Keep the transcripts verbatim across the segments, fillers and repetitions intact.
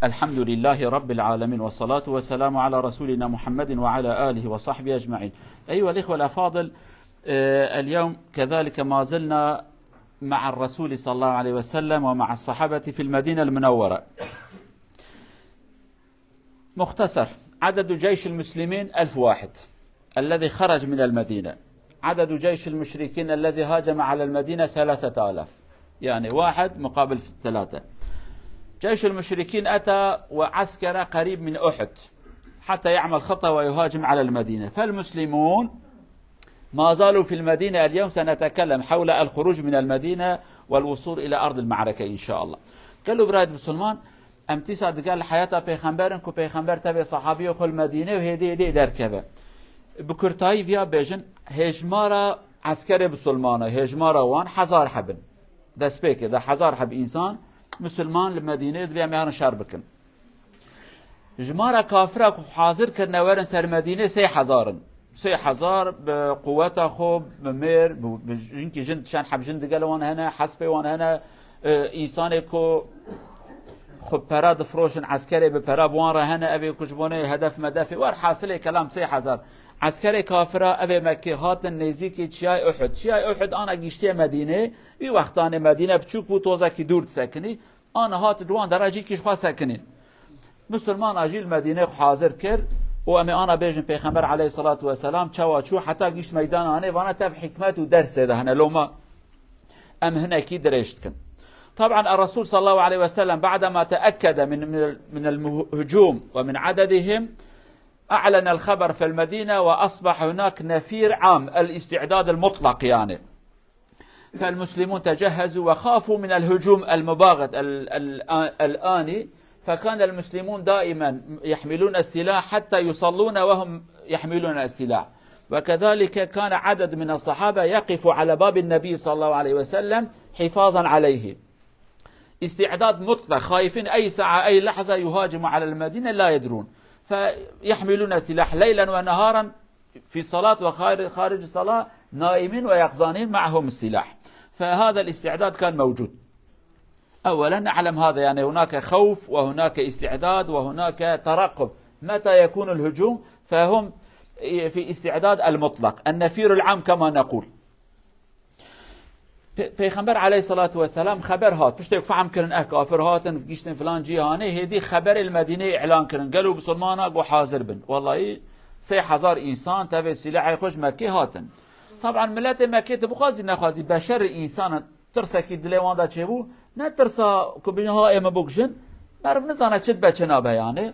الحمد لله رب العالمين، والصلاة والسلام على رسولنا محمد وعلى آله وصحبه أجمعين. أيها الإخوة الأفاضل، آه، اليوم كذلك ما زلنا مع الرسول صلى الله عليه وسلم ومع الصحابة في المدينة المنورة. مختصر، عدد جيش المسلمين ألف واحد الذي خرج من المدينة، عدد جيش المشركين الذي هاجم على المدينة ثلاثة آلاف، يعني واحد مقابل ثلاثة. جيش المشركين أتى وعسكر قريب من أحد حتى يعمل خطة ويهاجم على المدينة، فالمسلمون ما زالوا في المدينة. اليوم سنتكلم حول الخروج من المدينة والوصول إلى أرض المعركة إن شاء الله. Gelo birayê musulman, em dîsa digel heyata pêxember in ku pêxember tevê sahabiyê xwe li Medînê û hêdî hêdî derkeve. Bi kurtayî viya bêjin, hêjmara eskerê musulmana, hêjmara wan hezar heb in. Destpêkê de hezar heb însan musulman li Medînê dibê em ê herin şer bikin. Jimara kafira ku hazir kirine werin ser Medînê sê hezar in. Sê hezar bi quweta xwe, bi mêr, bi, bi jinkî jin, çend heb jin digel wan hene, hespê wan hene, e, însanê ku xwe pera difroşin, eskerê bi pera bi wan re hene, ev ê ku ji bo nê hedef medefê, werhasilê kelam sê hezar. Eskerê kafira ev ê Mekkê hatin nêzîkî çiyayê Uhud. Çiyayê Uhud ana giştiye Medînê, wî wextanê Medîne biçûk bû, tozekî dûr disekinî. Ana hat di wan dera cîkî ji xwe sekinîn. Musulmana jî li Medînê xwe hazir kir û em ê ana bêjin Pêxember aleyhissalatu vesselam çawa çû heta gihîşt meydana hanê, vana tev hikmet û ders tê de hene. Loma em hinekî dirêj dikin. طبعا الرسول صلى الله عليه وسلم بعدما تأكد من، من، من الهجوم ومن عددهم، أعلن الخبر في المدينة وأصبح هناك نفير عام، الاستعداد المطلق يعني. فالمسلمون تجهزوا وخافوا من الهجوم المباغت ال-، ال-، الآني، فكان المسلمون دائما يحملون السلاح حتى يصلون وهم يحملون السلاح. وكذلك كان عدد من الصحابة يقف على باب النبي صلى الله عليه وسلم حفاظا عليه. استعداد مطلق، خايفين أي ساعة، أي لحظة يهاجموا على المدينة، لا يدرون. فيحملون السلاح ليلا ونهارا في الصلاة وخارج، خارج الصلاة، نائمين ويقظانين معهم السلاح. فهذا الاستعداد كان موجود. أولا نعلم هذا، يعني هناك خوف وهناك استعداد وهناك ترقب. متى يكون الهجوم؟ فهم في استعداد المطلق، النفير العام كما نقول. Pê-, Pêxember aleyhissalatu vesselam xeber hat. Piştê ku fehm kirin, eh, kafir hatin, giştin filan cîhanê, hêdî xeberê li Medîneyê îlan kirin. Gelo bisilmana got hazir bin. Wellahî sê hezar însan tevê sîlehê xwe ji Mekkê hatin. Taban miletê Mekkê tu bixwazî nexwazî beşer însana tirsekî dilê wan de çêbû. Ne tirsa ku bêjin ha ê min bikujin. Meriv nizane çi dibe çi nabe yani.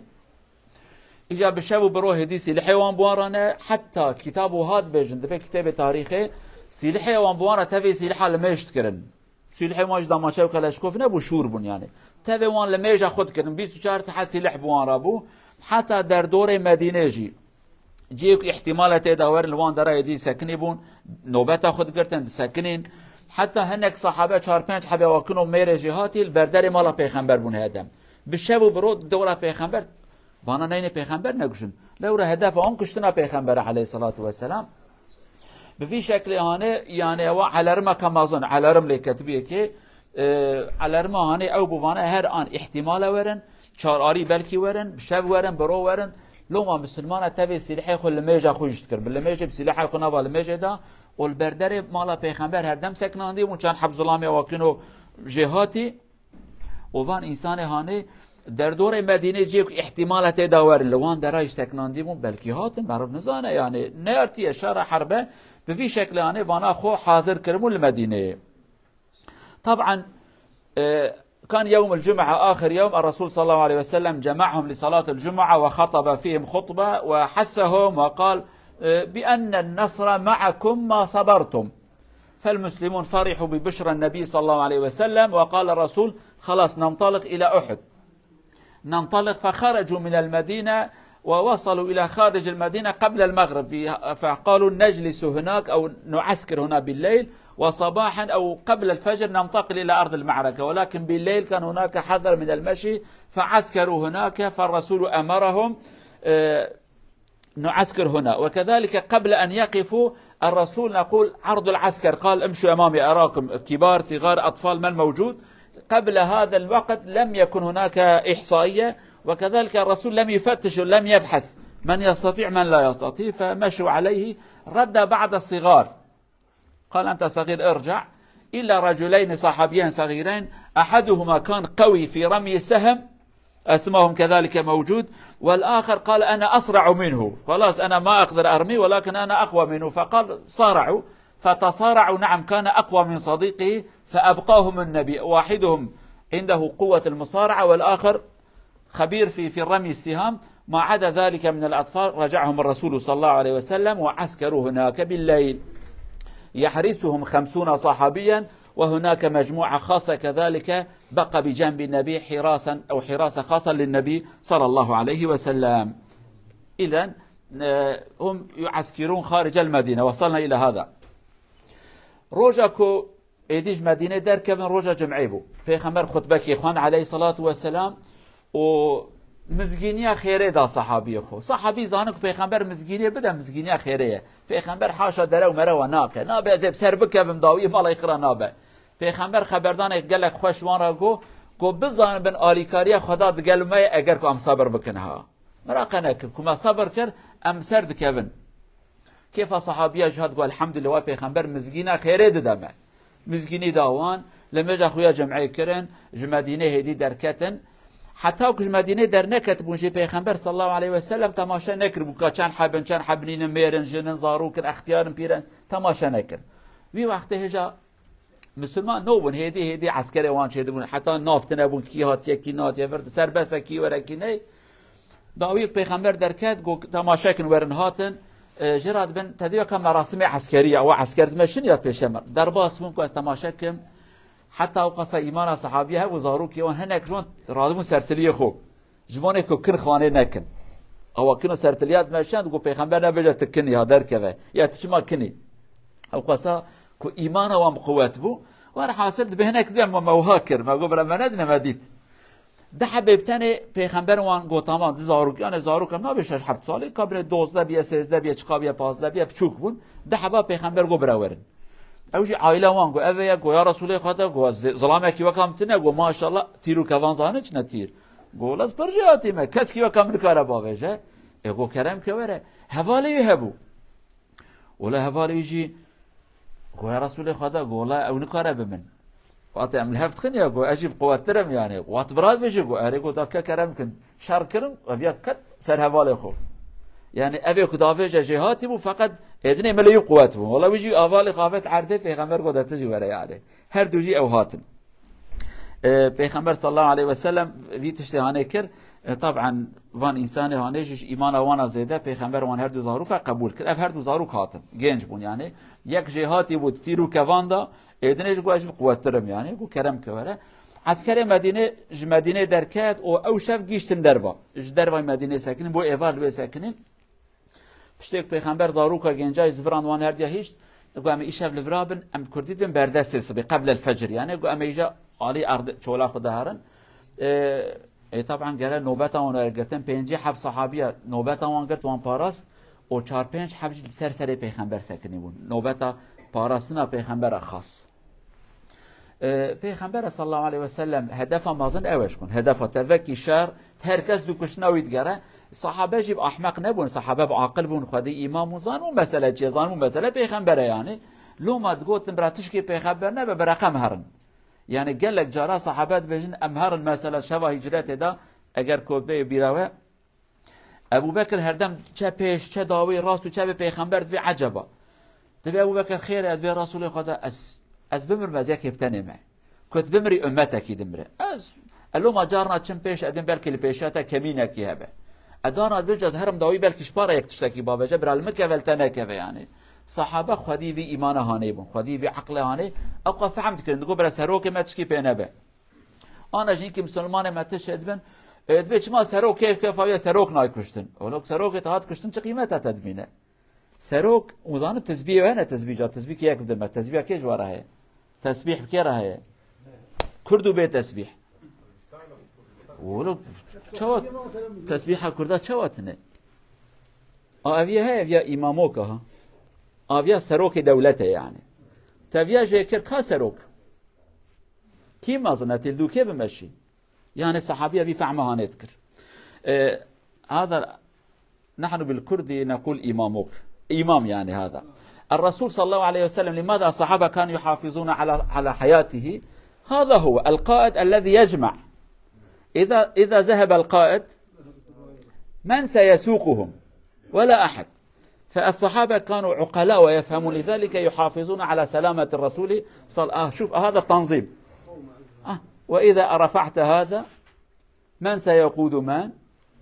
Îca bi şev û bi roj hêdî sîlihê wan bi wan re ne, heta kitab û hat bêjin, dibe kitêbê tarîxê, sîlihê wan bi wan re tevê sîliha li mêj dikirin. Sîlihê wan ji damaçe û keleşkof nebû, şûr bûn yani. Tevê wan li mêja xwe dikirin, bîst û çar saet sîlih bi wan re bû. Heta derdorê Medînê jî. Cihê ku îhtimale tê de werin li wan dera hêdî sekinî bûn, nobeta xwe digirtin, disekinîn. Heta hinek sahabe çar pênc hebê wakino mêrê jêhatî li berderê mala pêxember bûn hedem. Bi şev û bi roj dora pêxember Vana neynê pêxember nekuşin. Lewra hedefa wan kuştina pêxembere aleyhissalatu vesselam. Bi vî şeklê hane, yani ewa alarma kamazon, alarm lê ketibiyê ki, e, alarma hane ew bû vana her an ihtimale werin, çar arî belkî werin, bi şev werin, bi ro werin. Loma misilmana tevê sîlihê xwe li mêja xwe jî dikir. Bi li mêjê bi sîlihê xwe nava li mêjê da, û li berderê mala pêxember her dem seknandî bûn, çend heb zilamê wakino jêhatî. Û van însanê hanê derdorê Medînê cihê ku îhtimale tê de werin, li wan dera jî seknandî bûn, belkî hatin, meriv nizane, yani neyartiye şera herbe, bi vî şeklê hanê vana xwe hazir kiribûn li Medîneyê. Taban, e, كان يوم الجمعة آخر يوم، الرسول صلى الله عليه وسلم جمعهم لصلاة الجمعة وخطب فيهم خطبة وحثهم وقال، e, بأن النصر معكم ما صبرتم. فالمسلمون فرحوا ببشرى النبي صلى الله عليه وسلم، وقال الرسول: خلاص ننطلق إلى أحد. ننطلق، فخرجوا من المدينة ووصلوا إلى خارج المدينة قبل المغرب، فقالوا: نجلس هناك أو نعسكر هنا بالليل، وصباحا أو قبل الفجر ننتقل إلى أرض المعركة، ولكن بالليل كان هناك حذر من المشي، فعسكروا هناك، فالرسول أمرهم، آه، نعسكر هنا. وكذلك قبل أن يقفوا الرسول نقول عرض العسكر، قال: امشوا أمامي أراكم، كبار، صغار، أطفال، من موجود؟ قبل هذا الوقت لم يكن هناك إحصائية، وكذلك الرسول لم يفتش ولم يبحث من يستطيع من لا يستطيع، فمشوا عليه. رد بعض الصغار، قال: "أنت صغير، ارجع." إلا رجلين صحابيين صغيرين، أحدهما كان قوي في رمي السهم، اسمهم كذلك موجود، والآخر قال: "أنا أصرع منه، خلاص أنا ما أقدر أرمي، ولكن أنا أقوى منه." فقال: صارعوا، فتصارعوا، نعم، كان أقوى من صديقه، فأبقاهم النبي، واحدهم عنده قوة المصارعة، والآخر خبير في، في رمي السهام، ما عدا ذلك من الأطفال رجعهم الرسول صلى الله عليه وسلم وعسكروا هناك بالليل، يحرسهم خمسون صحابيا، وهناك مجموعة خاصة كذلك بقى بجنب النبي حراسا أو حراسة خاصة للنبي صلى الله عليه وسلم. إذن، آه، هم يعسكرون خارج المدينة. وصلنا إلى هذا. Roja ku êdî ji Medînê derkevin, roja cim'ê bû. Pêxember xutbekî xwend aleyhissalatu vesselam û mizgîniya xêrê da sahabiyê xwe. Sahabî zanin ku Pêxember mizgîniyê bide, mizgîniya xêrê ye. Pêxember haşa dere û merewa nake. Nabe ez ê bi ser bikevim dawiyê malê xira nabe. Pêxember xeberdanek gelek xweş wan ra got, got: "Bizanibin alîkariya Xweda digel me ye eger ku em sebir bikin ha." Meraqe nekin, ku me sebir kir, em ser dikevin. Kêfa sahabiya jî hat, got: "Elhamdulillah, wa Pêxember mizgîna xêrê dide me." Mizgînî da wan, lemêja xwe ya cem'ê kirin, ji Medînê hêdî derketin. Heta ku ji Medînê derneketibûn jî Pêxember sallallahu aleyhi ve sellem temaşe nekiribû ka çend heb in, çend heb nînin, mêr in, jin in, zarok in, extiyar in, pîr in, temaşe nekir. Vî wextê hêja Misilman nobûn, hêdî hêdî eskerê wan çêdibûn. Heta nav tine bûn, kî hatiye, kî natiye vir, serbest e, kî were, kî ney. Dawiyek Pêxember derket, got: "Temaşe kin, werin hatin." E, jê re dibin, tedî weka merasimê eskerî ye, ew esker dime şin ya pêşe me. Derbas bûn ku ez temaşe kim. Heta ew qasa îmana sahabiye hebû, zarokê wan hinek ji wan radibûn sertiliyê xwe. Ji bo ne ku kin xanê nekin. Awa kin û sertiliya dimeşand, got: "Pêxember nebêje tu kinî ha derkeve. Ya tu çima kinî?" Ew qasa ku îmana wan bi quwet bû. Werhasil dibê hinek dibe me mewha kir. Me got: "Bira me nedine me dît." Di hebê bi tenê Pêxember wan got: "Tamam, di zarok, yani zarok em nabe şeş heft salî, ka bine dozdeh biye, sêzdeh biye, çiqa biye, pazdeh biye, biçûk bûn." Di heba Pêxember got: "Bira werin." Ew jî aîla wan got: "Ev e ye?" Got: "Ya Resulê Xweda," got, "zi-, zilamekî weka min tune." Got: "Maşallah, tîr û kevan zanin çi ne tîr." Got: "Wela ez pir jêhatî me, keskî weka min nikare bavêje." E, got: "Kerem ke were." Hevalê wî hebû. Wela hevalê wî jî got: "Ya Resulê Xweda," got, "wela ew nikare bi min." Wate em li hev dixin ya, got, "Ez jî bi quwettir im yani." Wat bi rad bêjî, got, "Erê," got, "da ke kerem kin." Şer kirin, ev ya ket ser hevalê xwe. Yani evê ku davêje jêhatî bû, feqet êdinê milê wî quwet bû. Wela wî jî avalê xwe avêt erdê, Pêxember got: "De tu jî were yani." Her du jî ew hatin. E, Pêxember sallallahu aleyhi ve sellem vî tiştê hanê kir. E, taban van însanê hanê jî ji îmana wana zêde Pêxember wan her du zaroka qebûl kir. Ev her du zarok hatin. Genç bûn yani. Yek jêhatî bû, tîr û kevan da, êdinê jî got: "Ez jî bi quwettir im yani." Got: "Kerem ke were." Eskerê Medînê ji Medînê derket û ew şev gihîştin derva. Ji dervayê Medînê sekinîn, bo êvar li wê sekinîn. Piştê ku Pêxember zaroka genca ji viran wan herdiya hişt, got: "Em ê îşev li vira bin, em kurdî dibin berdestê sibê, qeblel fecr." Yani got: "Em ê îja alî erd çola xwe de herin." E, e, taban gere nobeta wan were girtin, pêncî heb sahabiya nobeta wan girt, wan parast û çar pênc heb jî li ser serê Pêxember sekinî bûn. Nobeta parastina Pêxembera xas. E, Pêxembera sallallahu aleyhi ve sellem hedefa mezin ew e ji kun. Hedefa te vekî şer, her kes du kuştina wî digere. Sahabe jî bi ahmeq nebûn, sahabe bi aqil bûn, xwedî îmam bûn, zanbûn mesele çi ye, zanbûn mesele Pêxember e yani. Loma digotin, bira tişkî Pêxember nebe, bira qe em herin. Yani gelek cara sahabe dibêjin, em herin mesela şeva hicretê de, eger ku bê bîra we, Ebû Bekir herdem çe pêş, çe dawî, rast û çevê Pêxember dibê eceba. Dibê Ebû Bekir xêr e, dibê Resulê Xweda, ez, ez bimirim, ez yekê bi tenê me. Ku tu bimirî, ummetekî dimire. Ez, e, loma carna çim pêş, edin belkî li pêşiya te kemînekî hebe. E, dana dibêje ez herim dawî, belkî ji para yek tiştekî bavêje, bira li min keve, li te nekeve yani. Sahabe xwedî vî îmana hanê bûn, xwedî vî eqle hanê, ew xwe fehm dikirin, digot bira serokê me tişkî pê nebe. Ana jî hinkî misilmanê me tişt dibin, e, dibê çima serok kêf kêfa wê serok nayê kuştin. Olok serokê te hat kuştin çi qîmeta te dimîne? Serok, hûn zanin tezbîhê hene, tezbîh ca, tezbîh kê yek bidin me, tezbîha kê ji we re heye? Tesbîh bi kê re heye? Kurd û bê tesbîh. Olok, çawa tesbîha kurda çawa tine? A, ev ye heye, ev ya îmamoka ha. Aviya serokê dewlete yani. Teviya jê kir ka serok. Kî mezin e, têl dûkê bimeşî. Yani sahabiye vî fehme hanê dikir. E, hada nahnu bil kurdi nekul imamuk. İmam yani hada. الرسول صلى الله عليه وسلم لماذا الصحابة كانوا يحافظون على على حياته؟ هذا هو القائد الذي يجمع. إذا إذا ذهب القائد من سيسوقهم؟ ولا أحد. فالصحابة كانوا عقلاء ويفهمون، لذلك يحافظون على سلامة الرسول صلى آه شوف هذا التنظيم. آه وإذا رفعت هذا من سيقود من؟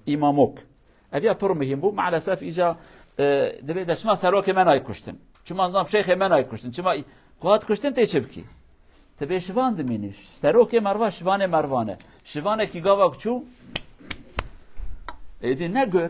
إمامك. Ev ya pir muhîm bû. Maalesef îca e, dibê de çima serokê me nayê kuştin. Çima nizam şeyxê me nayê kuştin. Çima ku hat kuştin tê çi bikî? Tibê şivan dimînî. Serokê merva şivanê mervane. Şivanekî gava çû êdî ne gör.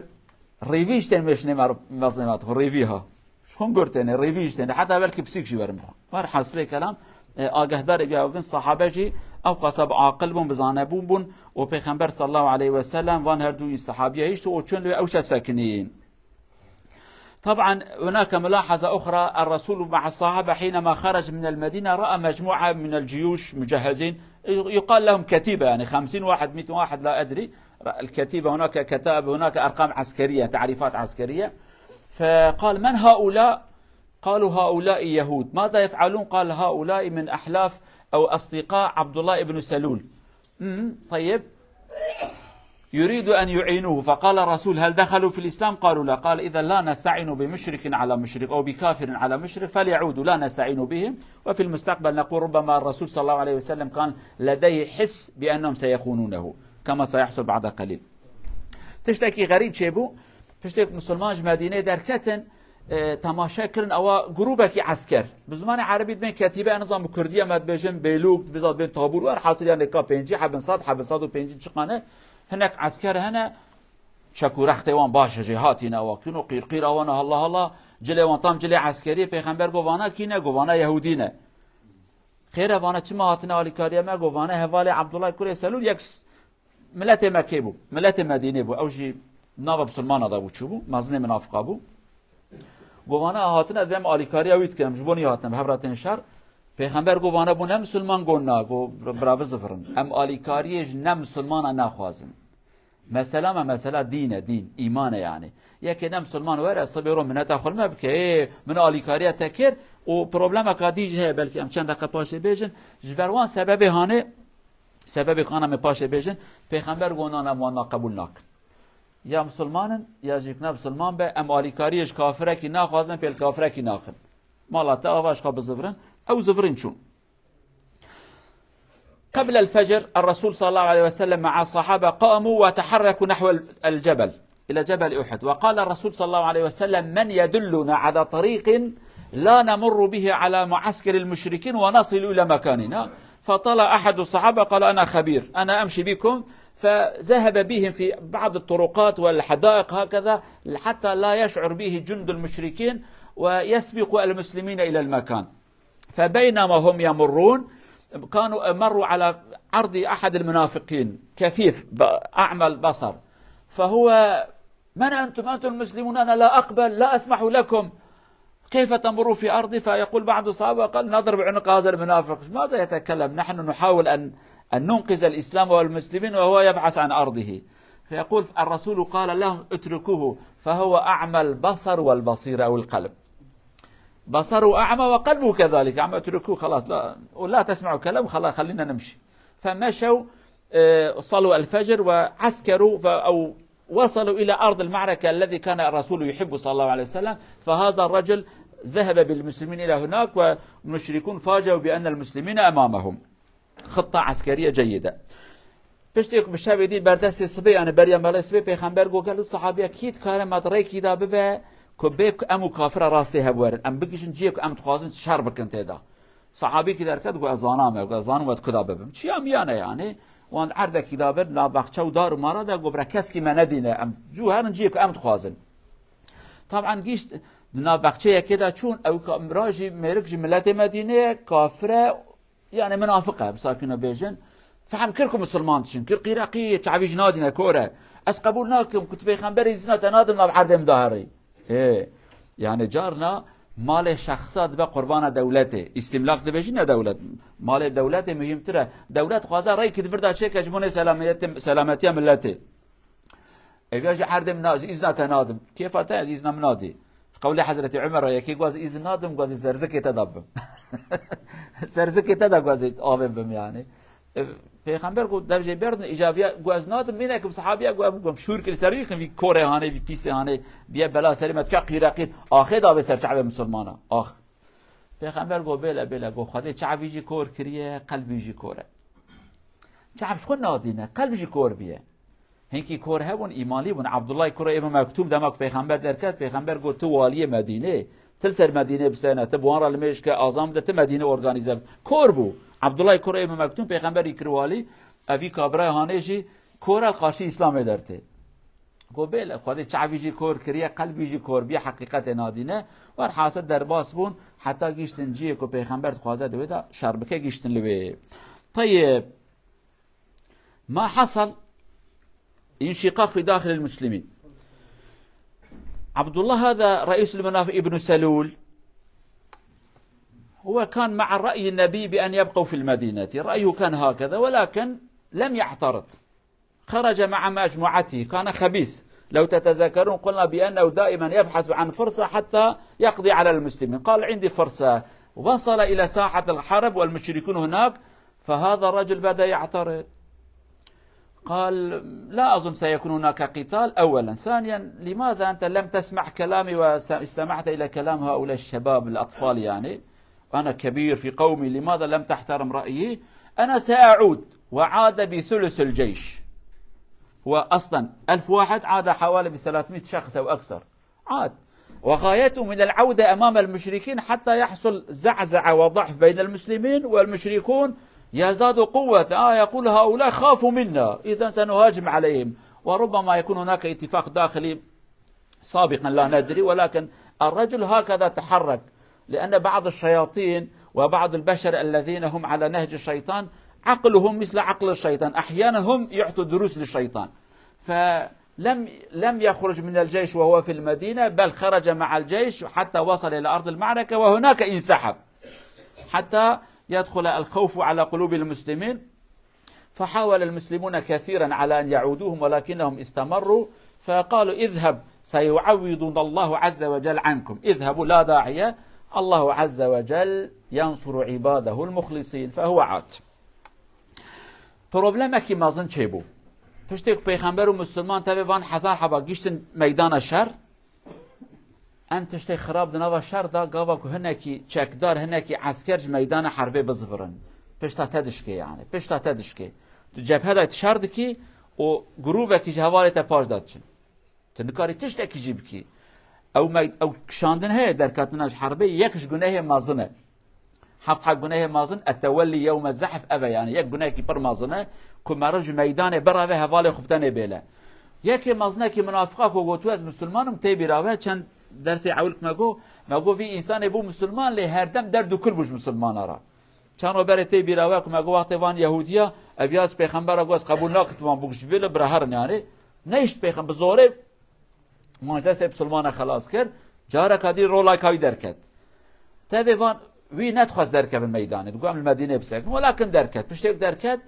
Rêvî ji tên mêşinê mer-, mezinê me dixwe, rêvî ha. Ji xwe gurtêne, rêvî ji tên. Heta belkî pisîk jî werin bixwe. Her hasilê kelam, e, agahdarê biya bin, sahabe jî ew qasa bi aqil bûn, bi zanebûn bûn û Pêxember sallallahu aleyhi ve sellem van her du sahabiye hişt û çûn li wê ew şev sekinîn. طبعا هناك ملاحظة أخرى، الرسول مع الصحابة حينما خرج من المدينة رأى مجموعة من الجيوش مجهزين، يقال لهم كتيبة، يعني خمسين واحد، مية واحد، لا أدري. الكتيبة هناك كتائب، هناك أرقام عسكرية، تعريفات عسكرية. فقال: "من هؤلاء؟" قالوا: "هؤلاء يهود." "ماذا يفعلون؟" قال: "هؤلاء من أحلاف أو أصدقاء عبد الله بن سلول." مم، طيب. "يريد أن يعينوه." فقال الرسول: "هل دخلوا في الإسلام؟" قالوا: "لا." قال: "إذا لا نستعين بمشرك على مشرك أو بكافر على مشرك، فليعودوا لا نستعين بهم، وفي المستقبل نقول ربما الرسول صلى الله عليه وسلم كان لديه حس بأنهم سيخونونه، كما سيحصل بعد قليل." Tiştekî xerîb çêbû. Piştê ku misilman ji Medîneyê derketin, e, temaşe kirin, ewa grûbekî esker. Bi zimanê erebî dibên ketîbe, ez nizam bi kurdî em dibêjin bêlûk, dibêjin dibên tabûr, her hasil, yanê ka pêncî hebin, sed hebin, sed û pêncî çiqane, hinek esker hene, çek û rextê wan baş e, jêhatî ne, ewa kîno, qîrqîra wan e, halla halla, cilê wan tam cilê eskerî, pêxember got vana kî ne, got vana yehûdî ne. Xêre vana çima hatine alîkariya me, got vana hevalê Abdullah kurê Selûl, yek s-, Miletê Mekkê bû. Miletê Medînê bû. Ew jî nava Bisilmana de bû, çûbû. Mezinê minafiqa bû. Govana hatine, divê em alîkariya wî dikin. Em ji bo nî hatine, bi hev re tên şer. Pêxember govana bû ne Misilman, got na. Got bira bizivirin. Em alîkariyê ji ne Misilmana naxwazin. Mesela me, mesela dîn e, dîn. Îman e yani. Yekê ne Misilman were, sibê ro mineta xwe li me bike. Ê, min alîkariya te kir û problemeka dî jî heye. Belkî em çend deqe paşê bêjin. Ji ber wan sebebê hanê Sebebê kana me paşê bêjin, Pêxember got, na, na, wan na qebûl nakin. Ya misilman in, ya jî ne misilman be, em alîkariyê ji kafirekî naxwazin, pêl kafirekî naxin. Mala te ava ji xwe bizivirin, ew zivirîn çûn. قبل الفجر الرسول صلى الله عليه وسلم مع الصحابة قاموا وتحركوا نحو الجبل. إلى جبل أحد. وقال الرسول صلى الله عليه وسلم: "من يدلنا على طريق لا نمر به على معسكر المشركين ونصل إلى مكاننا؟" فطلع أحد الصحابة قال: "أنا خبير، أنا أمشي بكم." فذهب بهم في بعض الطرقات والحدائق هكذا حتى لا يشعر به جند المشركين ويسبق المسلمين إلى المكان. فبينما هم يمرون كانوا مروا على عرض أحد المنافقين كفيف ب-، أعمى البصر. فهو: "من أنتم؟ أنتم المسلمون، أنا لا أقبل، لا أسمح لكم. كيف تمروا في أرضي؟" فيقول بعض الصحابة قال: "نضرب عنق هذا المنافق." ماذا يتكلم؟ نحن نحاول أن، أن ننقذ الإسلام والمسلمين وهو يبحث عن أرضه. فيقول الرسول قال لهم: "اتركوه فهو أعمى البصر والبصيرة أو القلب." بصره أعمى وقلبه كذلك أعمى، اتركوه خلاص، لا، ولا تسمعوا كلام، خلاص، خلينا نمشي. فمشوا، آه، صلوا الفجر وعسكروا، ف-، أو وصلوا إلى أرض المعركة الذي كان الرسول يحب صلى الله عليه وسلم، فهذا الرجل ذهب بالمسلمين إلى هناك، والمشركون فاجئوا بأن المسلمين أمامهم. خطة عسكرية جيدة. Piştî ku bi şevê dî berdestê sibê, yani beriya melê sibê, Pêxember got, gelo sahabiya kî dikare me di rêkî de bibe ku bê ku em û kafira rastê hev werin, em bigihîjin cihê ku em dixwazin şer bikin tê de. Sahabîkî derket, got, ez zana me, got, ez zanim we di ku de bibim. Çiya miyane yani, wan erdekî de bir navbexçe û dar û mara de, got, bira keskî me nedîne, em cû herin cihê ku em dixwazin. Taban gihîşt di navbexçeyekê de çûn, ew ka-, mira jî mêrik ji miletê Medînê ye, kafir e, yani minafiq e, bi sakîna bêjin. Fehm kir ku misilman dişin, kir qîreqî, çavî jî nadîne, kor e. Ez qebûl nakim ku tu pêxemberî zîna te nadim nav erdê min de herî. Ê, yani carna Malê şexsa dibe qurbana dewletê. Îstîmlak dibêjî, ne dewlet. Malê dewletê muhîmtir e. Dewlet xwaze reyekî di vir de çêke ji bo nê selamiyetê, selametiya miletê. Ev ya jî erdê min na, ez îzna te nadim. Kêfa te, ez îzna min nadî. Qewlê Hezretî Umer re, yekê got ez îzin nadim, got ez ê serzikê te de bim. Serzikê te de got ez ê avê bim yani. E, Pêxember got, dev jê berdin, îca viya got ez nadim, mînekim sahabiya got, em, got, şûr kir ser wî, vî korê hanê, vî pîsê hanê, biye bela serê me, tike qîreqîr, axê da vê ser çavê misilmana. Ax. Pêxember got, bêle, bêle, got, Xwedê çavî jî kor kiriye, qelbî jî kor e. Çav ji xwe nadîne, qelb jî kor biye. Hinkî kor hebûn, îmanlî bûn. Abdullah kurê Êbû Mektûm dema ku Pêxember derket, Pêxember got, tu waliyê Medînê, tu li ser Medînê bisene, tu bi wan re limêj ke, azan bide, tu Medînê organîze bike. Kor bû. Abdullah kurê Êbû Mektûm Pêxemberî kir walî, evî kabirayê hanê jî kor e, li qarşî Îslamê dertê. Got, bêle, Xwedê çavî jî kor kiriye, qelbî jî kor biye, heqîqetê nadîne. Werhasil derbas bûn, heta gihîştin cihê ku Pêxember dixwaze di wê de şer bike, gihîştin li wê. Teyib. ما حصل انشقاق في داخل المسلمين. عبد الله هذا رئيس المنافق ابن سلول، هو كان مع رأي النبي بأن يبقوا في المدينة، رأيه كان هكذا، ولكن لم يعترض، خرج مع مجموعته، كان خبيث. لو تتذكرون قلنا بأنه دائما يبحث عن فرصة حتى يقضي على المسلمين. قال: عندي فرصة. وصل إلى ساحة الحرب والمشركون هناك، فهذا الرجل بدأ يعترض. قال: لا أظن سيكون هناك قتال، أولا. ثانيا، لماذا أنت لم تسمع كلامي واستمعت إلى كلام هؤلاء الشباب الأطفال، يعني؟ أنا كبير في قومي، لماذا لم تحترم رأيي؟ أنا سأعود. وعاد بثلث الجيش. هو أصلا ألف واحد، عاد حوالي بثلاثمية شخص أو أكثر. عاد. وغايته من العودة أمام المشركين حتى يحصل زعزعة وضعف بين المسلمين، والمشركون يزدادوا قوة. آه، يقول: هؤلاء خافوا منا، إذا سنهاجم عليهم. وربما يكون هناك اتفاق داخلي سابقا لا ندري، ولكن الرجل هكذا تحرك، لأن بعض الشياطين وبعض البشر الذين هم على نهج الشيطان عقلهم مثل عقل الشيطان، أحيانا هم يعطوا دروس للشيطان. فلم، لم يخرج من الجيش وهو في المدينة، بل خرج مع الجيش حتى وصل إلى أرض المعركة، وهناك انسحب حتى يدخل الخوف على قلوب المسلمين. فحاول المسلمون كثيرا على أن يعودوهم، ولكنهم استمروا، فقالوا: اذهب، سيعوضنا الله عز وجل عنكم، اذهبوا، لا داعي، الله عز وجل ينصر عباده المخلصين. فهو عاد. Problemekî mezin çêbû. Piştê ku Pêxember û Musulman tevê van hezar heba giştin meydana şer, Em tiştê xirab di nava şer de, gava ku hinekî çekdar, hinekî esker ji meydana herbê bizivirin. Pişta te dişkê yani. Pişta te dişkê. Tu cebhe de tu şer dikî û grûbekî ji hevalê te paş de diçin. Tu nikarî tiştekî jî bikî. Ew me-, ew kişandin heye, derketina ji herbê yek ji gunehê mezin e. Heft heb gunehê mezin, etewellî yewme zehf, ev e, yani yek gunehekî pir mezin e, ku meriv ji meydanê bireve hevalê xwe bi tenê bêle. Yekê mezinekî munafiqa ku got, ez musulman im, tê bîra we, çend dersê ewil me got, me got, vî însanê bû musulman, lê herdem derd û kul bû ji musulmana re. Çend ro berê tê bîra we ku me got, wextê van Yehûdiya, ev ya ji pêxembera got, ez qebûl nakim tu wan bikujî, bêle bira herin yani. Nehişt pêxem-, bi zorê Wan ji destê misilmana xelas kir, careka dî rola ka wî derket. Tevê van wî nedixwest derkevin meydanê. Digot, em li Medînê bisekin. Welakin derket. Piştê ku derket,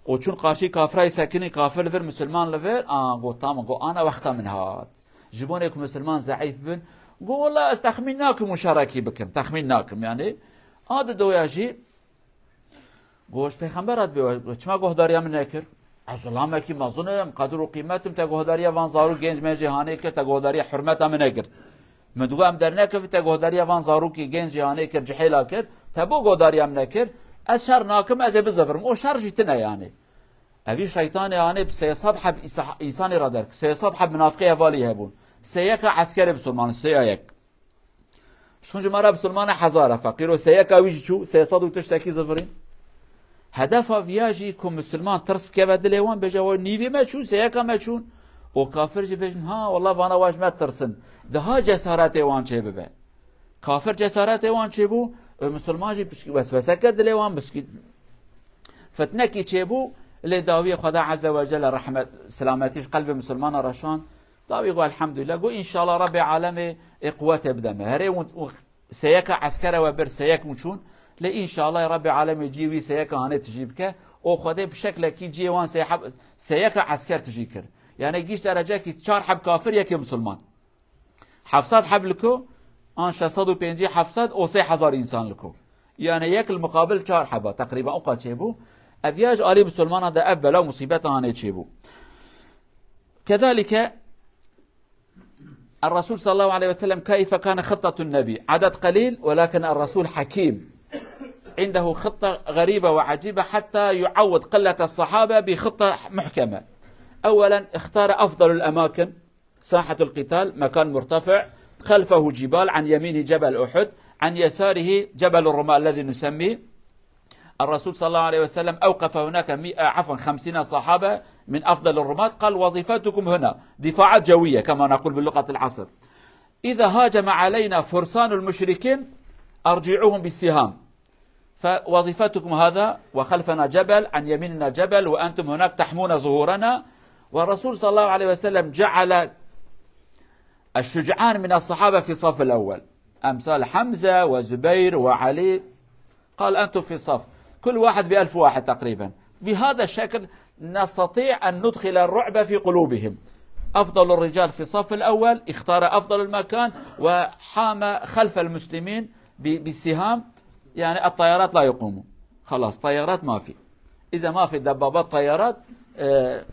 û çûn qarşî kafirayê sekinî, kafir li vir, misilman li vir, a, got, tamam, got, ana wexta min hat. Ji bo nê ku misilman zeîf bin, got, wela ez texmîn nakim û şerekî bikim. Texmîn nakim, yani. A didoya jî, Got, ji pêxembera dibê we, çima guhdariya min nekir? Ez zilamekî mezin im, qedir û qîmet im, te guhdariya van zarok genc mencê hanê kir, te guhdariya hurmeta min negirt. Min digot, em dernekevin, te guhdariya van zarokî genc jî hanê kir, cihêla kir, te bo guhdariya min nekir? Ez şer nakim, ez ê bizivirim. O şer jî tune yani. Evî şeytanê hanê bi sê sed heb îsa-, însanê ra derk, sê sed heb minafiqê hevalî hebûn. Sê yeka eskerê bisilman, sê ya yek. Şûn ji me re misilmana hezar e, feqîro seyeka wî jî çû, sê sed û tiştekî zivirîn. Hedefa viya jî ku misilman tirs bikeve dilê wan, bêje, we nîvê me çûn, seyeka me çûn. Û kafir jî bêjin, ha, wela vana wa ji me tirsin. Diha cesaretê wan çêbibe. Kafir cesaretê wan çêbû, û misilman jî pişkî weswese kir dilê wan, pişkî fitnekî çêbû, lê dawiyê Xweda Azze ve Celle rehmet, selametî ji qelbê misilmana reşand. Dawî got, elhamdülillah. Got, înşallah Rabbê alemê ê quwetê bide me. Herê hûn, hûn Seyeka eskere we bir seyek û çûn. Lê înşallah Rabbê alemê cî wî seyeka hanê tijî bike. O Xwedê bi şeklekî cî wan seyheb-, seyeka esker tijî kir. Yani gîş derecekî çar heb kafir yekê musulman. Heft sed heb li ku, an şeş sed û pêncî heft sed û sê hezar însan li ku. Yani yek li muqabil çar heba teqrîben o qas çêbû. Ev ya ji alî musulmanan de ev bela û musîbeta hanê çêbû. Kedalike الرسول صلى الله عليه وسلم، كيف كان خطة النبي؟ عدد قليل، ولكن الرسول حكيم، عنده خطة غريبة وعجيبة حتى يعوض قلة الصحابة بخطة محكمة. أولا، اختار أفضل الأماكن، ساحة القتال، مكان مرتفع، خلفه جبال، عن يمينه جبل أحد، عن يساره جبل الرماة الذي نسميه. الرسول صلى الله عليه وسلم أوقف هناك مئة، عفوا، خمسين صحابة من أفضل الرماة، قال: "وظيفتكم هنا دفاعات جوية"، كما نقول بلغة العصر. "إذا هاجم علينا فرسان المشركين، أرجعوهم بالسهام. فوظيفتكم هذا، وخلفنا جبل، عن يميننا جبل، وأنتم هناك تحمون ظهورنا." والرسول صلى الله عليه وسلم جعل الشجعان من الصحابة في الصف الأول، أمثال حمزة وزبير وعلي. قال: "أنتم في الصف"، كل واحد بألف واحد تقريبا. بهذا الشكل نستطيع أن ندخل الرعب في قلوبهم. أفضل الرجال في الصف الأول، اختار أفضل المكان وحام خلف المسلمين ب-، بالسهام. يعني الطيارات لا يقوموا، خلاص طيارات ما في. إذا ما في دبابات، طيارات، آه،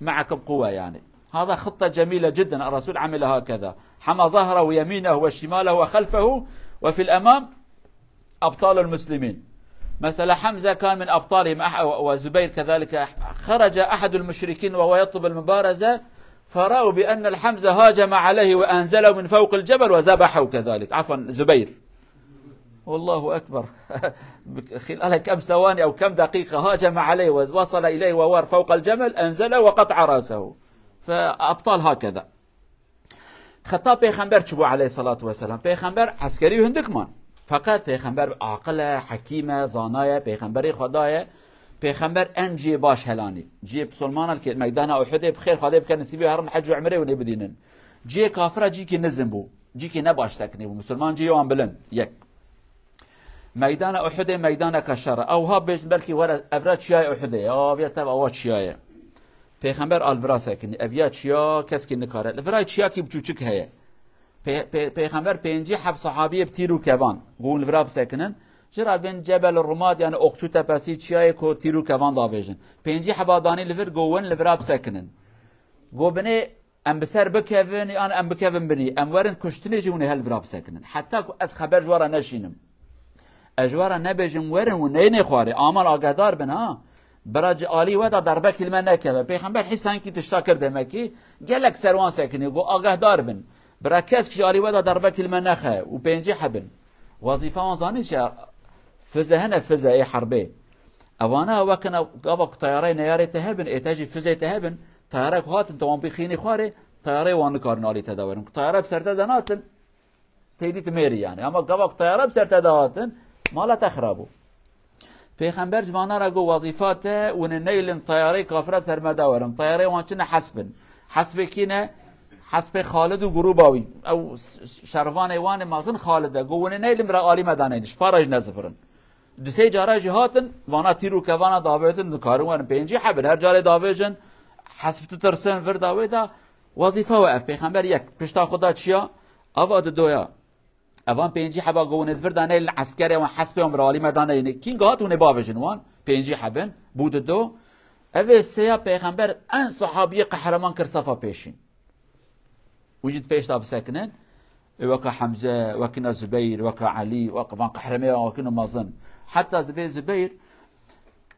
معكم قوة يعني. هذا خطة جميلة جدا، الرسول عمل هكذا، حمى ظهره ويمينه وشماله وخلفه، وفي الأمام أبطال المسلمين. مثلا حمزة كان من أبطالهم، أح-، وزبير كذلك. خرج أحد المشركين وهو يطلب المبارزة، فرأوا بأن الحمزة هاجم عليه وأنزله من فوق الجبل وذبحه كذلك، عفوا، زبير. والله أكبر. خلال كم ثواني أو كم دقيقة هاجم عليه ووصل إليه وهو فوق الجبل، أنزله وقطع رأسه. فأبطال هكذا. Xeta Pêxember çi bû aleyhissalatu vesselam? Pêxember eskerî hindik man. Feqet Pêxember aqil e, hekîm e, zana ye, Pêxemberê Xweda ye. Pêxember en cihê baş helanî. Cihê Musulmanan li meydana Uhudê bi xêr Xwedê bike nisîbê herin hec û umrê hûn ê bidînin. Cihê kafira cîkî nizm bû. Cîkî ne baş sekinî bû. Musulman cihê wan bilind. Yek. Meydana Uhudê meydaneke şer e. Ew ha bêjin belkî were ev re çiyayê Uhudê ye. Ev ya tev ewa çiyayê. Pêxember al vira sekinî. Ev ya çiya keskî nikare. Li virayê çiyakî biçûçik heye. Pê-, pê-, Pêxember pêncî heb sahabiyê bi tîr û kevan. Got hûn li vira bisekinin. Ji re bên Cebel Rumat, yani Okçu Tepesi, çiyayê ku tîr û kevan davêjin. Pêncî heba danî li vir, got hûn li vira bisekinin. Got binê em bi ser bikevin, yan em bikevin binî. Em werin kuştinê jî hûn ê hel vira bisekinin. Heta ku ez xeber ji we re neşînim. Ez ji we re nebêjim werin û neyne xwarê. Aman agehdar bin ha. Bira ci alî we de derbekî li me nekeve. Pêxember hîsankî tişta kir demekî. Gelek ser wan sekinî. Got agehdar bin. Bira kesk ji alî we de derbekî li me nexe. Û pêncî hebin. Wezîfa wan zanî çi ye? Fize hene, fize ê herbê. Ewana wekine gava ku tayareyê neyarê te hebin, ê te jî fizê te hebin, tayarek hatin te wan bixînî xwarê, tayareyê wan nikarin alî te de werin. Ku tayare bi ser te de natin, têdî tu mêrî yani. Ama gava ku tayare bi ser te de hatin, mala te xirab bû. Pêxember ji vana re got, wezîfa te, hûn ê neylin tayareyê kafira bi ser me de werin. Tayareyê wan çi ne, hesp in. Hespê kî ne? Hespê Xalid û grûba wî. Ew s-, s-, şervanê wan ê mezin Xalid e. Got, hûn ê neylin bira alî me de neylin. Ji para jî nezivirin. Du sê cara jî hatin, vana tîr û kevana davêtin, dikarin werin pêncî hebin, her carê davêjin, hesp tu tirsin, vir da wê da, wezîfa we ev, pêxember yek, pişta xwe da çiya, ava didoya. Evan pêncî heba got, hûn ê vir da neylin eskerê wan, hespê wan, bir alî me da neylin. Kînga hat hûn ê bavêjin wan, pêncî hebin, bû dido. Ev ê seya pêxember en sahabiyê qehreman kir sefa pêşîn. Û jî di pêş de bisekinin. Ê weka Hemze, wekîna Zubeyr, weka Elî, weka van qehremeyan, wekîna mezin. Heta dibê Zubeyr,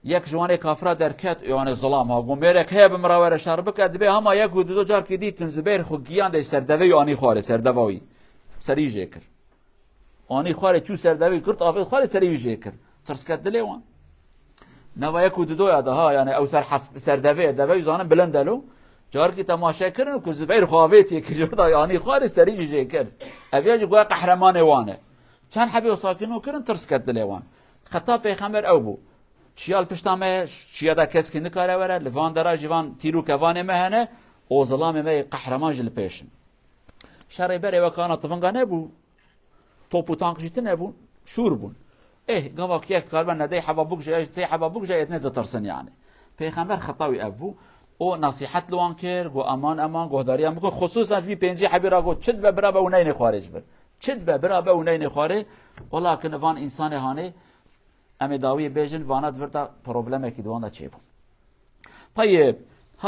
yek ji wanê kafira derket, ê wanê zilam ha, got mêrek heye bi min re were şer bike, dibê hema yek û du do carkî dîtin Zubeyr xwe giyan de serdevê wî anî xwarê, serdeva wî. Serî jê kir. Anî xwarê çû ser devê, girt avêt xwarê serê wî jê kir. Tirs ket dilê wan. Nava yek û didoya de ha, yani ew ser hesp-, ser devê ye, deve wî zanin bilind e lo. Carkî temaşe kirin ku Zubeyr xwe avêtiye kir, da anî xwarê serî jî jê kir. Ev ya jî goya qehremanê wan e. Çend hebê wisa kirin û kirin, tirs ket dilê wan. Xeta pêxember ew bû. Çiya li pişta me, çiya de keskî nikare were, li van dera jî van tîr û kevanê me hene, o zilamê me yê qehreman jî li pêş in. Şerê berê wekana tivinga nebû. top û tank jî tune bûn, şûr bûn. Eh, gava ku yek dikaribe nedey heba bikuje, sê heba bikuje, yê dinê ditirsin yani. Pêxember xeta wî ev bû. O nasihet li wan kir, got, "Eman, eman, guhdariyan bikun." Xusûsan ji vî pêncî hebî re got, "Çi dibe bira be û neynê xwarê ji vir. Çi dibe bira be û neynê xwarê." Welakin van însanê hanê, em ê dawiyê bêjin, vana di vir de problemekî di wan de çêbû. طيب،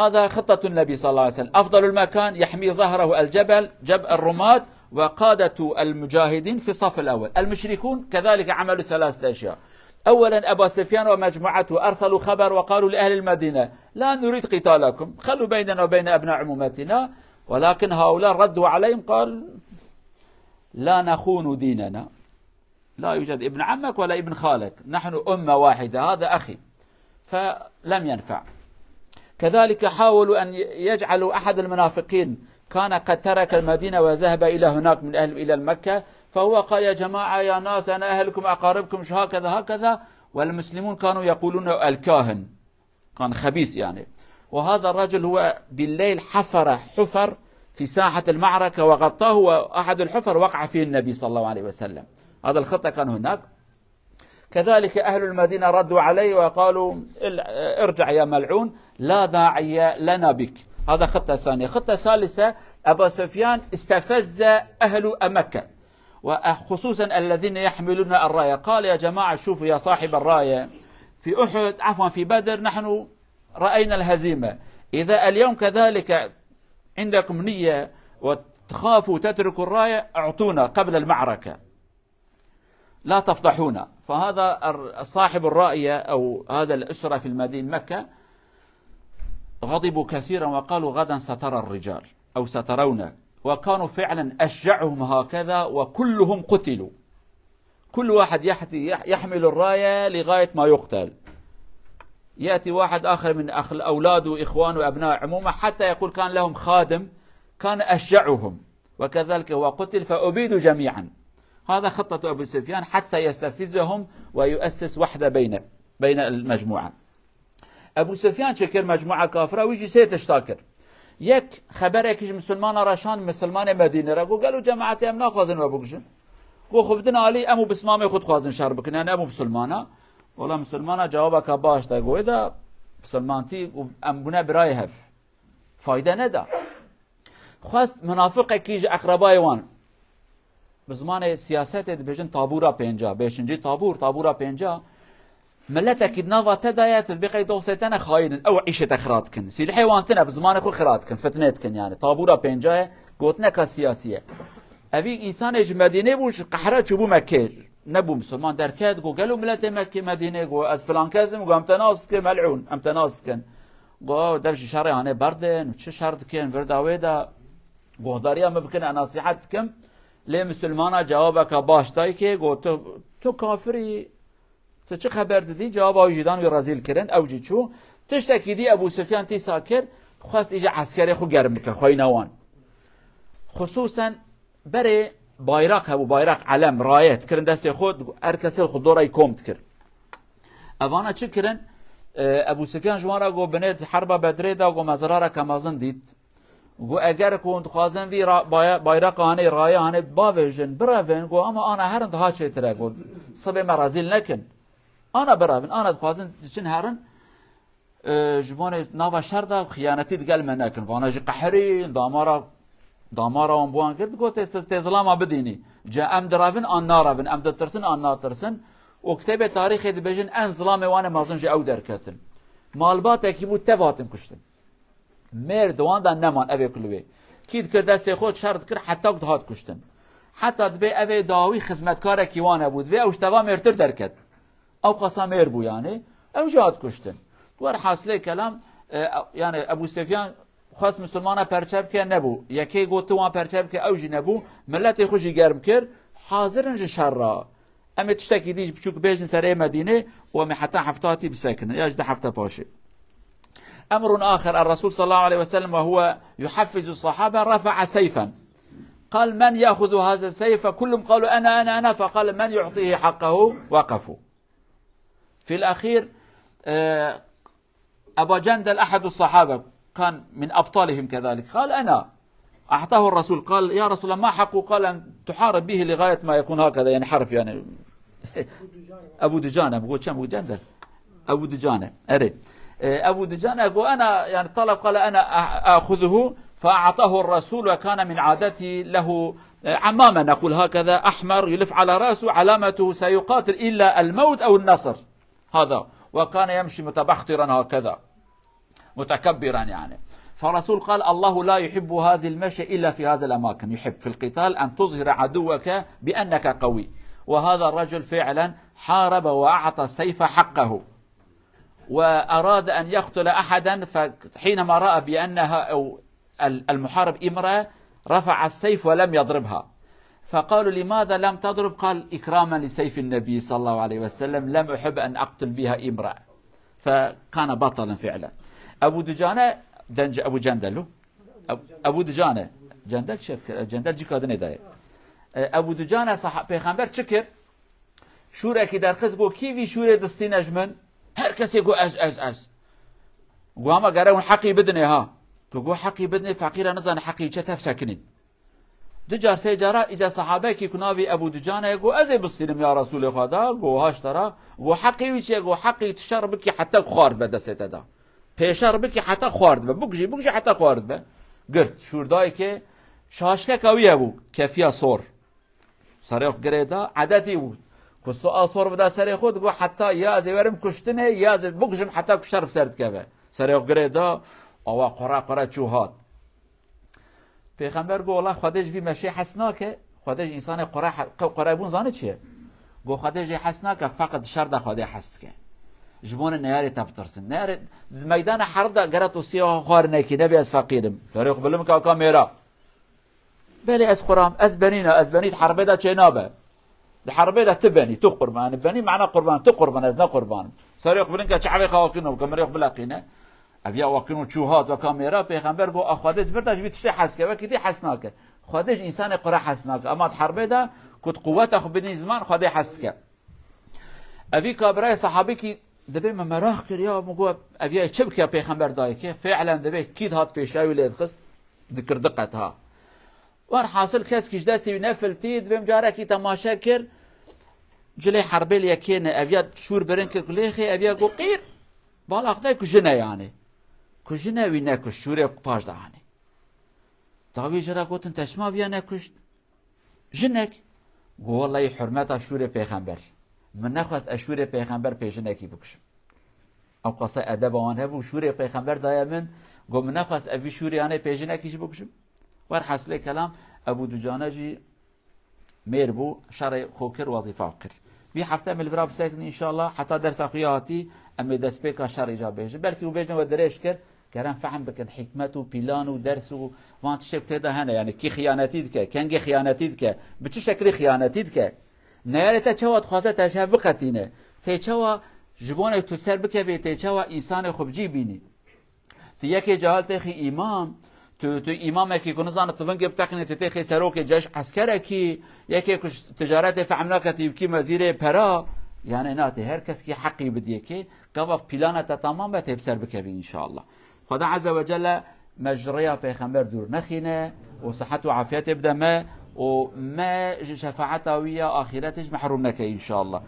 هذا خطة النبي صلى الله عليه وسلم. أفضل المكان يحمي ظهره الجبل، جبل الرماة، وقادة المجاهدين في الصف الأول. المشركون كذلك عملوا ثلاثة أشياء. أولا، أبا سفيان ومجموعته أرسلوا خبر وقالوا لأهل المدينة: "لا نريد قتالكم، خلوا بيننا وبين أبناء عمومتنا"، ولكن هؤلاء ردوا عليهم، قال: "لا نخون ديننا". لا يوجد ابن عمك ولا ابن خالك، نحن أمة واحدة، هذا أخي. فلم ينفع. كذلك حاولوا أن يجعلوا أحد المنافقين كان قد ترك المدينة وذهب إلى هناك من أهل، إلى مكة، فهو قال: "يا جماعة، يا ناس، أنا أهلكم، أقاربكم، شو هكذا، هكذا"، والمسلمون كانوا يقولون: "الكاهن". كان خبيث يعني. وهذا الرجل هو بالليل حفر حفر في ساحة المعركة وغطاه، وأحد الحفر وقع فيه النبي صلى الله عليه وسلم. هذا الخطة كان هناك. كذلك أهل المدينة ردوا عليه وقالوا: "ال-، ارجع يا ملعون، لا داعي لنا بك". هذا خطة ثانية. خطة ثالثة، أبا سفيان استفز أهل مكة، وخصوصًا الذين يحملون الراية. قال: "يا جماعة، شوفوا يا صاحب الراية، في أحد، عفوًا، في بدر نحن رأينا الهزيمة. إذا اليوم كذلك عندكم نية وتخافوا تتركوا الراية، اعطونا قبل المعركة. لا تفضحونا". فهذا الر-، صاحب الراية أو هذا الأسرة في المدينة مكة غضبوا كثيرًا وقالوا: "غدًا سترى الرجال أو سترون". وكانوا فعلًا أشجعهم هكذا وكلهم قتلوا. كل واحد يحتي-، يح-، يحمل الراية لغاية ما يقتل. يأتي واحد آخر من أخ-، أولاد وإخوان وأبناء عمومة حتى يقول كان لهم خادم كان أشجعهم، وكذلك هو قتل فأبيدوا جميعًا. هذا خطة أبو سفيان حتى يستفزهم ويؤسس وحدة بين، بين المجموعة. Ebu Sufyan çi kir mecmûa kafira, wî jî sê tişta kir. Yek, xeberekî ji misilmana re şand, misilmanê Medînê re, got: "Gelo cemaetê em naxwazin we bikujin." Got: "Xwe bidin alî, em û bismamê xwe dixwazin şer bikin, yani em û misilmana." Wela misilmana cewabeke baş da, got: "Êda misilmantî û em bûne birayê hev. Fayde neda." Xwest munafiqekî ji eqrebayê wan. Bi zimanê siyasetê dibêjin tabûra pênca, beşincî tabûr, tabûra pênca. Miletekî di nava te de ye, tu dibê qey dostê te ne xayîn in, ew îşê te xira dikin. Sîlhê wan tine, bi zimanê xwe xira dikin, fitnê dikin yani. Tabûra pênca ye, gotineka siyasî ye. Evî însanê ji Medînê bû, ji qehre çûbû Mekkê. Nebû misilman, derket, got: "Gelo miletê Mekkê, Medînê?" Got: "Ez filan kes im." Got: "Em te nas dikin, mel'ûn, em te nas dikin." Got: "Dev ji şerê hanê berdin, çi şer dikin, vir da wê de." Guhdariya min bikin, ez nasihet dikim. Lê misilmana cewabeke baş dayikê, got: "Tu, tu kafir î, tu çi xeber didî?" Cewaba wî jî dan, wî rezîl kirin, ew jî çû. Tiştekî dî Ebû Sufyan tîsa kir, xwest îca eskerê xwe germ bike, xweyna wan. Xusûsen berê bayraq hebû, bayraq, elem, rayet, kirin destê xwe, her kesê xwe dora wî kom dikir. Evana çi kirin? E, Ebû Sufyan ji wan re got: "Binê di herba Bedrê de, got, me zirareke mezin dît." Got: "Eger ku hûn dixwazin vî ra-, baya-, bayraqa hanê, raya hanê bavêjin, birevin, got, ama ana herin daha çêtir e, got, sibê me rezîl nekin. Ana birevin, ana dixwazin diçin herin, e, ji bo nê nava şer de xiyanetî digel me nekin." Vana jî qehirîn, damara, damara wan bi wan girt, got: "Tê, tê zilama bidînî. Ca em direvin an narevin, em ditirsin an natirsin." Û kitêbê tarîxê dibêjin en zilamê wan ê mezin jî ew derketin. Malbatekî bû tev hatin kuştin. Mêr di wan de neman, evê ku li wê. Kî dikir destê xwe, şer dikir, heta ku dihat kuştin. Heta dibê evê dawî xizmetkarekî wan hebû, dibê ew ji teva mêrtir derket. Ew qasa mêr bû yani, ew jî hat kuştin. Werhasilê kelam, e, yani Ebû Sefyan xwest misilmana perçe bike, nebû. Yekê got: "Tu wan perçe bike", ew jî nebû. Miletê xwe jî germ kir, hazir in ji şer re. Em ê tiştekî dî biçûk bêjin serê Medînê û em ê heta hefta hatî bisekinin, ya ji du hefte paşê. أمر آخر، الرسول صلى الله عليه وسلم وهو يحفز الصحابة رفع سيفا. قال: "من يأخذ هذا السيف؟" فكلهم قالوا: "أنا، أنا، أنا." فقال: "من يعطيه حقه؟" وقفوا. في الأخير، آه، أبا جندل أحد الصحابة كان من أبطالهم كذلك، قال: "أنا." أعطاه الرسول، قال: يا رسول الله، ما حقه؟ قال: أن تحارب به لغاية ما يكون هكذا، يعني حرف، يعني. Ebu Ducane, bu çem, bu cendel. Ebu Ducane, erê. E, Ebu Ducane got, أنا، يعني طلب، قال: أنا أ-، آخذه، فأعطاه الرسول، وكان من عادته له، e, عمامة، نقول هكذا، أحمر، يلف على رأسه، علامته سيقاتل إلا الموت أو النصر. هذا. وكان يمشي متبخترا هكذا. متكبرا يعني. فالرسول قال: الله لا يحب هذه المشي إلا في هذه الأماكن، يحب في القتال أن تظهر عدوك بأنك قوي. وهذا الرجل فعلا حارب وأعطى السيف حقه، وأراد أن يقتل أحدا، فحينما رأى بأنها، أو ال-، المحارب امرأة، رفع السيف ولم يضربها. فقالوا: لماذا لم تضرب؟ قال: إكراما لسيف النبي صلى الله عليه وسلم، لم أحب أن أقتل بها امرأة. فكان بطلا فعلا. Ebu Ducane, denc-, Ebu Cendel o. Eb-, Ebu Ducane. Cendel çi dikir? Cendel cîka dinê dayê. E, Ebu Ducane saha-, pêxember çi kir? Şûrekî derxist, got: Kî vî şûrê distîne ji min? Her kesê got: Ez, ez, ez. Got: Ama gere hûn heqî bidinê ha. Tu got: Heqî bidinê, feqîra nizane heqî çe, tev sekinîn. Du car, sê cara, îca sahabekî ku navî Ebû Ducane ye, got: Ez ê bistînim ya Resûlê Xweda. Got: Haşt tara. Got: Heqî wî çi ye? Got: Heqî tu şer bikî heta ku xwar dibe destê te de. Pêşer bikî heta xwar dibe. Bikujî, bikujî heta xwar dibe. Girt, şûr dayê kê, şaşkeka wî hebû, kefiya sor. Serê xwe girê da, edetî bû. Ku so-, a sor bida serê xwe, digot: Heta ya ez ê werim kuştinê, ya ez ê bikujim heta ku şer bi ser dikeve. Serê xwe girê da, awa qura qura çû hat. Pêxember got: Wela Xwedê ji vî meşê hes nake. Xwedê ji însanê qure he-, qe-, qurebûn zane çi ye? Got: Xwedê jê hes nake, feqet şer de Xwedê hes dike. Ji bo ne neyarê te bitirsin. Neyarê, di meydana herb de gere tu siya xwar nekî, nebê ez feqîr im. Serê xwe bilind bike weka mêra. Belê ez quram, ez benî ne, ez benî di herbê de çê nabe. Di herbê de tu benî, tu qurban, benî mana qurban, tu qurban, ez ne qurban im. Serê xwe bilind ke çavê xwe akîno, ke mirê xwe bileqîne. Ev ya wekî nû çû hat weka mêra, pêxember got: A Xwedê ji vir de ji vî tiştê hes ke, wekî dî hes nake. Xwedê ji însanê qure hes nake. Ema di herbê de ku tu quweta xwe bidî ziman, Xwedê hes dike. Evî ka birayê sahabîkî dibê me meraq kir, ya min got, ev ya çi bike pêxember dayê kê? Fi'len dibê kî dihat pêşiya wî lê dixist, dikir diqet ha. Werhasil keskî ji destê wî nefiltî, dibê min carekî temaşe kir, cilê herbê li yekê ne, ev ya şûr birin kir kulêxê, ev ya got: Qîr! Bala Xwedê ku jin e yani. Ku jin e wî nekuşt, şûrê ku paş de anî. Dawî ji re gotin: Te çima viya nekuşt? Jinek. Got: Wellahî hurmeta şûrê pêxember. Min nexwest ez şûrê pêxember pê jinekî bikuşim. Ew qasa edeba wan hebû, şûrê pêxember daye min. Got: Min nexwest ez vî şûrê anê pê jinekî jî bikuşim. Werhasilê kelam, Ebû Ducane jî mêr bû, şerê xwe kir, wezîfa xwe kir. Vî hefte em ê li vira bisekinin înşallah, heta dersa xwe ya hatî, em ê destpêka şerê ca bêjin. Belkî û bêjin we dirêj kir, kerem fehm bikin, hikmet û pîlan û ders û van tiştê ku tê de hene, yani kî xiyanetî dike, kengê xiyanetî dike, bi çi şekilî xiyanetî dike. Neyarê te çawa dixwaze te ji hev biqetîne. Tê çawa ji bo ne tu ser bikevê, tê çawa însanê xwe bi cî bînî. Tu yekê cahil têxî îmam, tu, tu îmamekî ku nizane tu vingê biteqînê, tu têxê serokê ceş eskerekî, yekê ku ji ticaretê fehm nake, tu yê bikî mezîrê pera, yani na tê her kes kî heqî bidiyê kê, gava pîlana te tamam be, tê bi ser bikevî înşallah. Xweda Azze ve Celle me ji rêya Pêxember dûr nexîne û sihet û afiyetê bide me û me ji şefaeta wî ya axîretê jî mehrûm neke înşallah.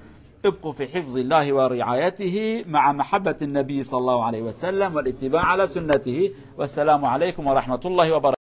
ابقوا في حفظ الله ورعايته مع محبة النبي صلى الله عليه وسلم والاتباع على سنته. والسلام عليكم ورحمة الله وبركاته.